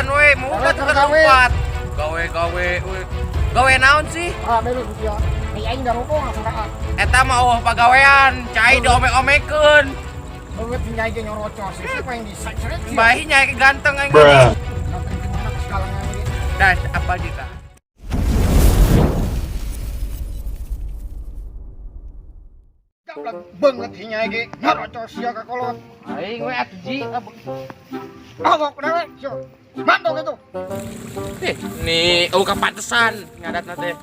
Lompatan we, mau Gawe, tuh gawe. Lompat. Gawe gawe we. Gawe naon sih? Ah, belu sia. Ai aing daroko ngasaraan. Eta mah oh pagawean, cai diome-omekeun. Banget nyai ge nyorocos. Siapa yang diseret sih? Bahi nyai ganteng aing. Ganteng di mana sekalangan ge. Dah apa kita? Gablek banget si nyai ge nyorocos sia ka kolot. Aing we atuh ji. Awok dewe sia. Mantok itu. Eh, nih, oh kepantesan ngadatna teh.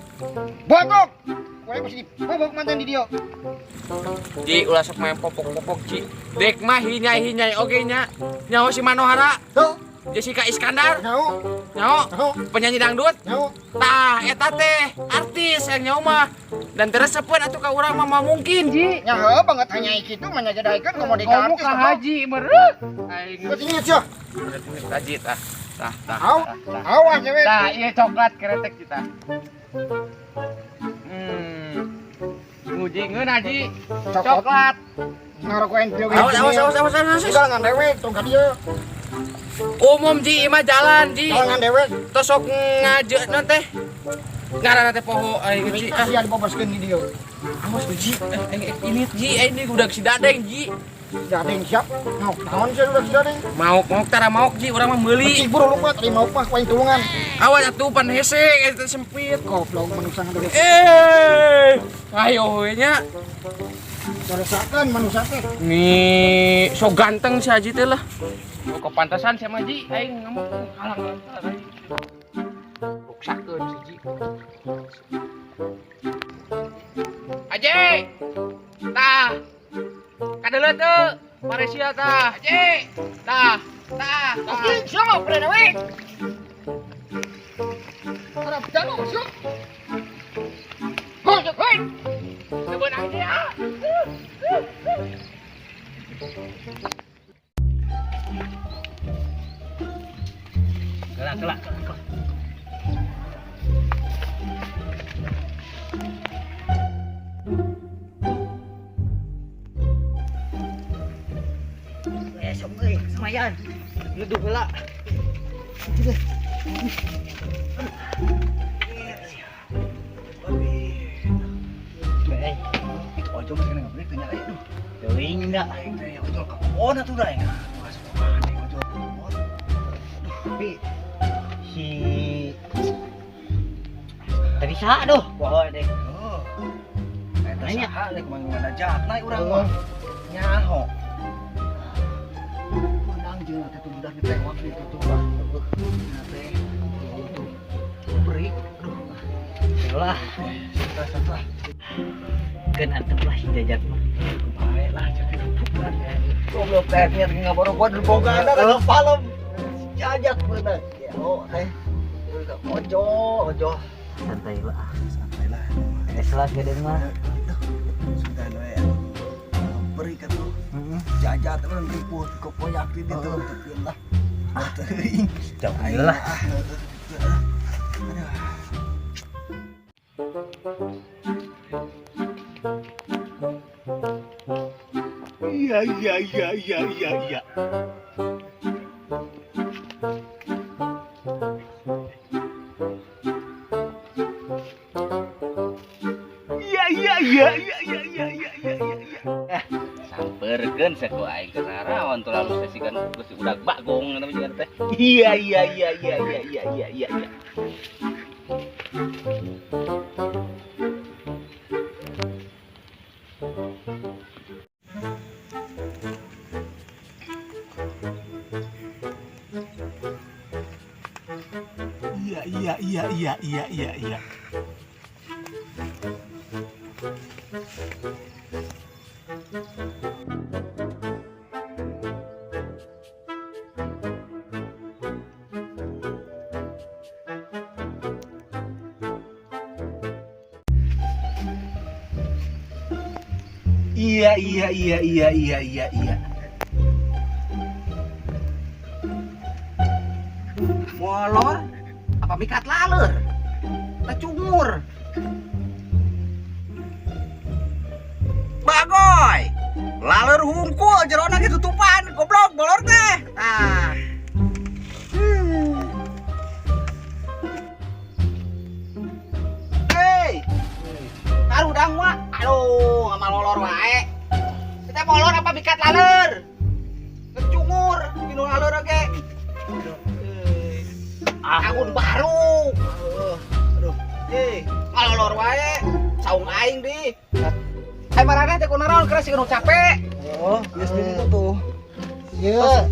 Bontok. Kowe mesti dipobok mantan di dia. Ji, ulah sok main popok-popok, Ji. Dek mah hinyai-hinyai oge nya. Nyaho si Manohara, Tuh, Jessica Iskandar, nyaho, nyaho nyaho, penyanyi dangdut. Nyaho. Tah, eta teh artis yang nyaho mah. Dan teresepeun atuh ka urang mah moal mungkin, Ji. Nyaho banget hanya kitu mah nya jadaikeun komo di artis. Haji mereuh. Aing Geus inget sia. haji tah. Tah, tah. Aw, Tah. awas ya we. Tah, iya coklat kretek kita. Nguji ngeun haji. Coklat. Coklat. Ngaroko ente ge. Awas, awas, awas, awas, awas. Galangan dewek tong ka dieu. Umum ji imah jalan ji. Galangan dewek. Tosok ngaje non teh. Ngaranna teh poho aing ji. Ah, Sia diboboskeun di dieu. awas ji. Ini ji, ini udah si Dadeng ji. Dadeng siap. Mau naon sia udah si dadeng. Maok maok tara maok ji urang mah meuli. Becik buru lupa tadi mau pas ku aing tulungan. Awas atuh pan hese eta sempit. Goblok manusia ngadu. Eh, ayo we nya. Saresakeun manusia teh. Nih, so ganteng si Haji teh lah. Oh, kepantasan si Haji aing ngamuk halang halang. Ruksakeun si Ji. Haji. Tah. Kadeuleu teu? Malaysia tah. Haji. Tah. Tah. Tah. Anjing sia mah pre we. Harap jago sia. Hoi, hoi. Teu beunang Ji ah. Kelak kelak kelak. Kelak. Eh, sok euy, samayan. Nuduh heula. Eh, Itu ojol masih kena ngebreak tanya aduh. teuing da. Aing teh ojol ka kebon atuh da aing. Masuk ke mana ojol ka kebon. Tapi si tadi saha duh, poho deh. Oh. Eta Nanya. saha lek mah ngajakna urang mah. Nyaho. Menang jeung teh tuh budak ditewak di itu tuh lah. Nah teh. Tuh. Break. Aduh. Lah, Santai santai. keun antep lah si jajat mah. Bae lah jadi bukan. Goblok teh niat ngaboro gua boga ada ka palem. Jajak bener. Ya oh teh. Ojo, ojo. Santai lah. Santai lah. Geus lah gede mah. Sudah we. Beri kan tuh. Heeh. Jajat teman ribut kok koyak di ditu teuing lah. Teuing. Jauh lah. Aduh. Iya. Iya. Samperkeun saku aing ke naraon tuh lalu sesikan geus udah bagong eta mah teh. Iya. Iya. Iya. Molor apa mikat laleur? Tecungur. Bagoy. Laleur hungkul jerona ge tutupan, goblok bolor teh. Tah. Tahun baru. Aduh. Ngalolor wae saung aing di. Ai maraneh teh kunaon keras sih nu capek. Oh, geus di situ tuh. Ieu.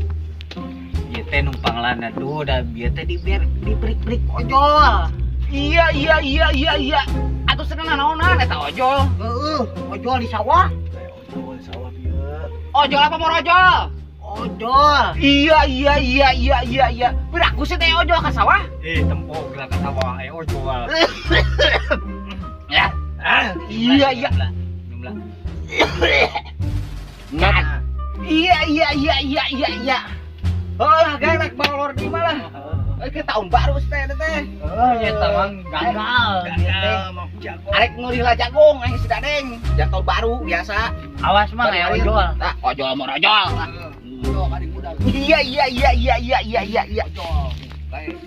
Ieu teh numpang lana duh da bieu teh dibrik-brik ojol. Iya iya iya iya iya. Atuh seneng naonan eta ojol. Heeh, ojol di sawah. Ojol di sawah bieu. Ojol apa morojol? Ojol. Iya iya iya iya iya iya. Piraku sih teh ojol ka sawah? Tempo geura ka sawah ojol. Ya. Iya iya. Nah. Iya iya iya iya iya iya. Oh lah garak balor di malah. Ke tahun baru teh teh. Oh nya tawang gagal. Arek ngulih lah jagung aing si Dadeng. Ja tahun baru biasa. Awas mah aya ojol. Tah ojol mah ojol. Iya iya iya iya iya iya iya iya. Baik.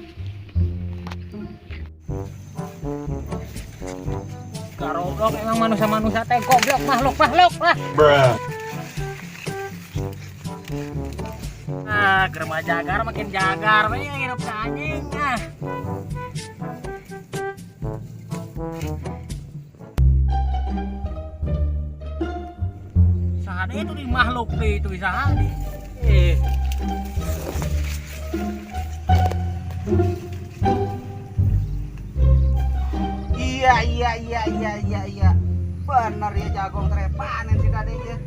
Goblok emang manusia-manusia teh goblok makhluk-makhluk lah. Bruh. Ah, germa jagar makin jagar we hirup ka anjing ah. Saha deui itu di makhluk deui itu saha deui. Iya iya iya iya iya iya. Bener ya jagung trepanen si Dadeng ya.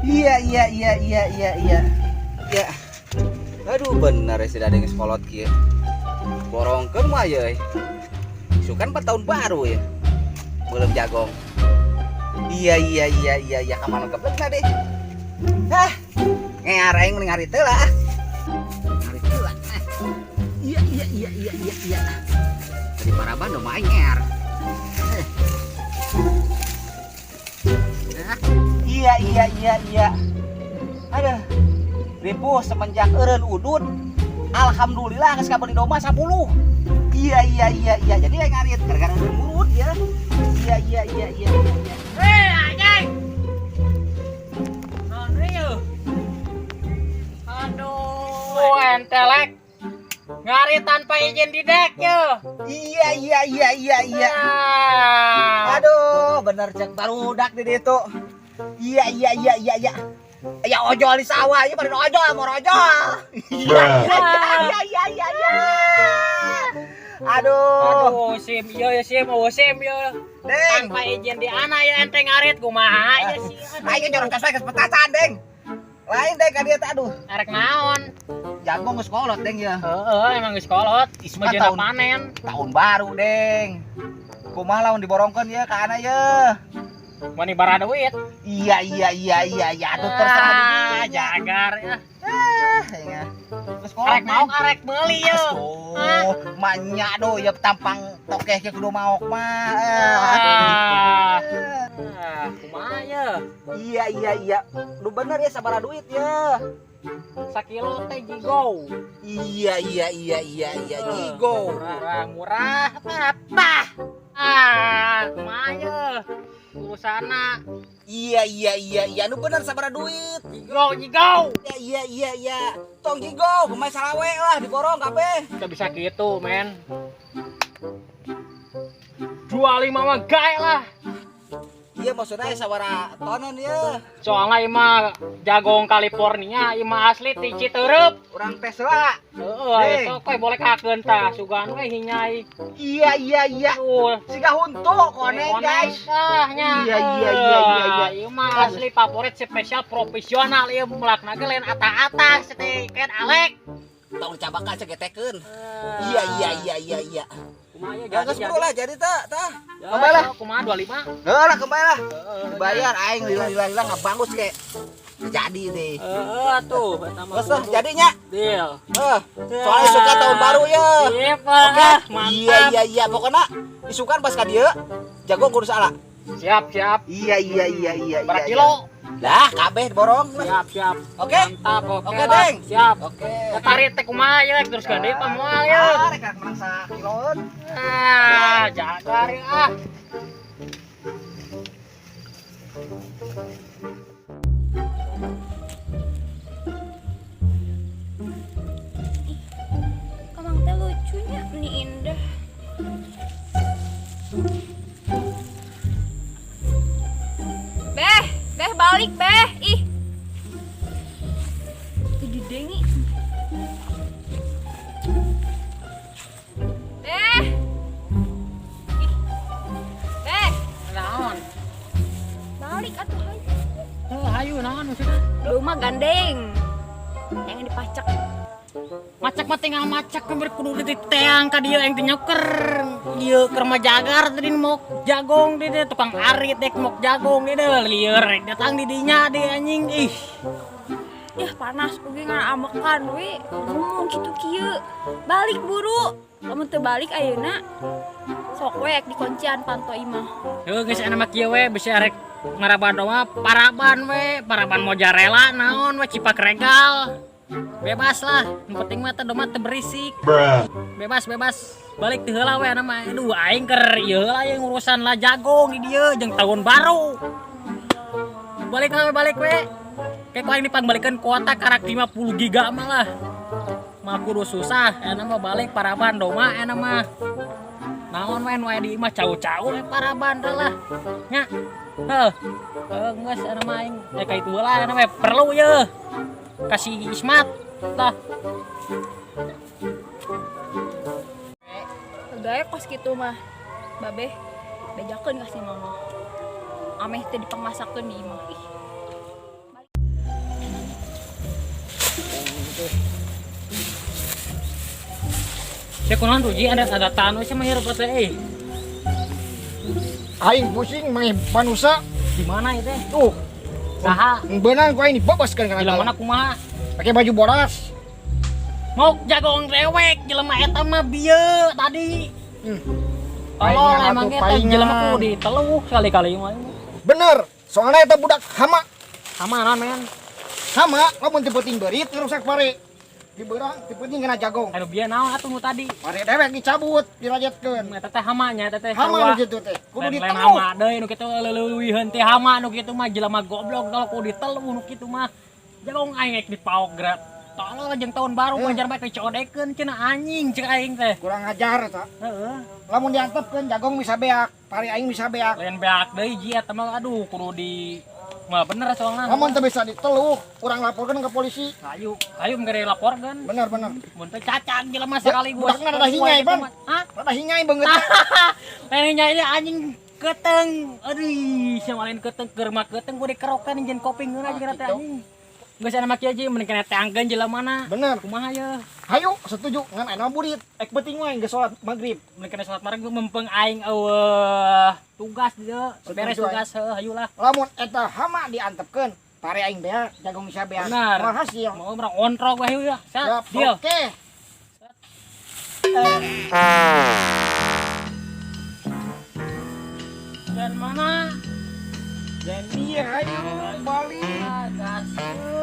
Iya iya iya iya iya iya. Ya. Aduh bener ya si Dadeng sekolot kieu. Borongkeun mah ye. Isukan 4 tahun baru ya. Belum jagung. Iya iya iya iya iya ka mana geblek tadi. Hah. Ngear aing mending hari teu lah. Hari teu lah. Iya iya iya iya iya iya. Dari paraban do mah aing ngear. Iya iya iya iya. Aduh. Ripuh semenjak eureun udud. Alhamdulillah geus kabeli domba 10. Iya iya iya iya. Jadi aing ngarit gara-gara eureun murut ya. Iya iya iya iya iya. Hei anjing. Naon ieu? Aduh, entelek. Ngarit tanpa izin di dek yo. Iya iya iya iya iya. Aduh, bener cek barudak di ditu. Iya iya iya iya iya. Ya ojol di sawah, ieu pada ojol, mau ojol. Iya iya iya iya iya. Aduh. Aduh, sim ieu ya sim, oh sim ieu. Deng. Tanpa izin di ana ya ente ngarit kumaha ya sih. Ayo nyorong cas wae petasan, Deng. Lain deng ka dieu teh aduh. Arek naon? Jagung geus kolot, Deng ya. Heeh, emang geus kolot. Isukan tahun panen. Tahun baru, Deng. Kumaha lamun diborongkeun ye ka ana ye? Mani bara duit. Iya iya iya iya iya atuh terserah di jagar ya. Ya. Geus kolot. Arek mau arek meuli ye. Oh, manya do ya tampang tokeh ge kudu maok mah. Kumaha ye? Iya iya iya. Lu bener ya sabaraha duit ya. Sakilo teh jigo. Iya iya iya iya iya jigo. Murah murah apa? Ah, kumaha ye? Urusana. Iya iya iya iya nu bener sabaraha duit. Jigo jigo. Iya iya iya iya. Tong jigo kumaha salawe lah diborong kabeh. Enggak bisa gitu, men. 25 mah gae lah. Iya maksudnya sabaraha tonen ya. Soalnya ima jagung California, ima asli ti Citeureup. Urang tes lah. Heeh, sok we boleh kakeun tah, sugan we hinyai. Iya iya iya. Siga huntu koneng guys. Tah nya. Iya iya iya iya iya. Ieu mah asli favorit spesial profesional ieu mulakna ge lain ata-ata teh ken alek. Tong dicabakan segetekeun. Iya iya iya iya iya. Kumaha ya jadi jadi lah jadi tah tah. Kembali lah kumaha 25. Heeh lah kembali lah. Dibayar aing lila-lila ngabangus ke. Jadi deh. Heeh atuh eta mah. Geus lah jadinya. Deal. Heeh. Soalnya suka tahun baru ya. Sip. Oke, mantap. Iya iya iya pokoknya isukan pas ka dieu jago kudu salah. Siap siap. Iya iya iya iya. Berapa kilo? Lah kabeh borong. Siap siap. Oke. Mantap oke. Oke, Deng. Siap. Oke. Tarik teh kumaha ya terus gede pa moal ya. Ah, rek menang sakiloeun. Ah, jagar ya ah. Ih, Kamang teh lucunya. mah gandeng. Yang dipacak. Macak mah tinggal macak keur kudu diteang ka dieu aing teh nyoker. Ieu keur mah jagar tadi mok jagong di dieu tukang arit dek mok jagong di dieu lieur datang di dinya di anjing ih. Yah panas oge ngan amekan we ngomong kitu kieu. Balik buru. Lamun teu balik ayeuna sok we dikuncian panto imah. Heuh geus aya mah kieu we bisi arek ngaraban mah paraban we, paraban mozzarella naon we cipak regal. Bebas lah, yang penting mah teh domba teu berisik. Bebas bebas. Balik teu heula we anu mah. Aduh aing keur ieu heula yang urusan lah jagong di dieu jeung tahun baru. Balik lah we, balik we. Kayak aing dipangbalikeun kuota karak 50 giga mah lah. Mah kudu susah, enak mah balik paraban doma enak mah. Naon we nu aya di imah cau-cau we paraban teh lah. Nya. Heuh. Heuh geus enak mah aing. Ya ka itu heula enak mah perlu ye. Kasih Ismat lah. Gae kos kitu mah. Babeh bejakeun ka si mama. Ameh teu dipangmasakeun di imah. Ih. Saya kunaon tuh Ji adat-adatan we sia mah hirup teh euy. Aing pusing mah manusia. Di mana ieu teh? Tuh. Saha? Beunang ku aing dibabaskeun kana Jelema jalan. kumaha? Pakai baju boras. Mau jagong rewek jelema eta mah bieu tadi. Tolol Paingan emang atuh, eta paingan. jelema kudu diteluh sekali-kali mah. Bener, soalnya eta budak hama. Hama naon men? Hama, lamun teu penting beurit ngerusak pare. Di beurang teu penting kena jagong. Anu bieu naon atuh nu tadi? Pare dewek dicabut, dirajetkeun. Eta teh hamanya eta teh Hama sarua. nu kitu teh, kudu Lain-lain diteluh. hama deui nu kitu leuweuwiheun teh hama nu kitu mah jelema goblok kalau kudu diteluh nu kitu mah. Jagong aing rek dipaok gerak. Tolol jeung tahun baru wajar bae dicodekeun cenah anjing cek aing teh. Kurang ajar eta. Heeh. Lamun diantepkeun jagong bisa beak, pare aing bisa beak. Lain beak deui ji eta mah aduh kudu di mah bener soalna. Lamun teu bisa diteluh, urang laporkeun ke polisi. Hayu, hayu mengere laporkeun. Bener bener. Mun teh cacak jelema sekali gua. Budakna rada hingai, Ban. Hah? Rada hingai beungeut. Lain hingai anjing keteng. Aduh, sama lain keteng keur mah keteng gua dikerokan jeung kopi ngeunah jeung teh anjing. Geus aya mah kieu ji mending kena teangkeun jelemana. Bener. Kumaha ye? Hayu, setuju ngan aya burit. Ek beuting wae geus salat magrib. Mending kena salat maghrib mempeng aing eueuh tugas dieu, beres Setuju, tugas heuh hayu lah. Lamun eta hama diantepkeun, pare aing beak, jagong bisa beak. Benar. Moal hasil. Mau urang ontrok we hayu ya. Siap, Siap, deal. oke. Dan mana? Dan dia hayu balik. Gaskeun.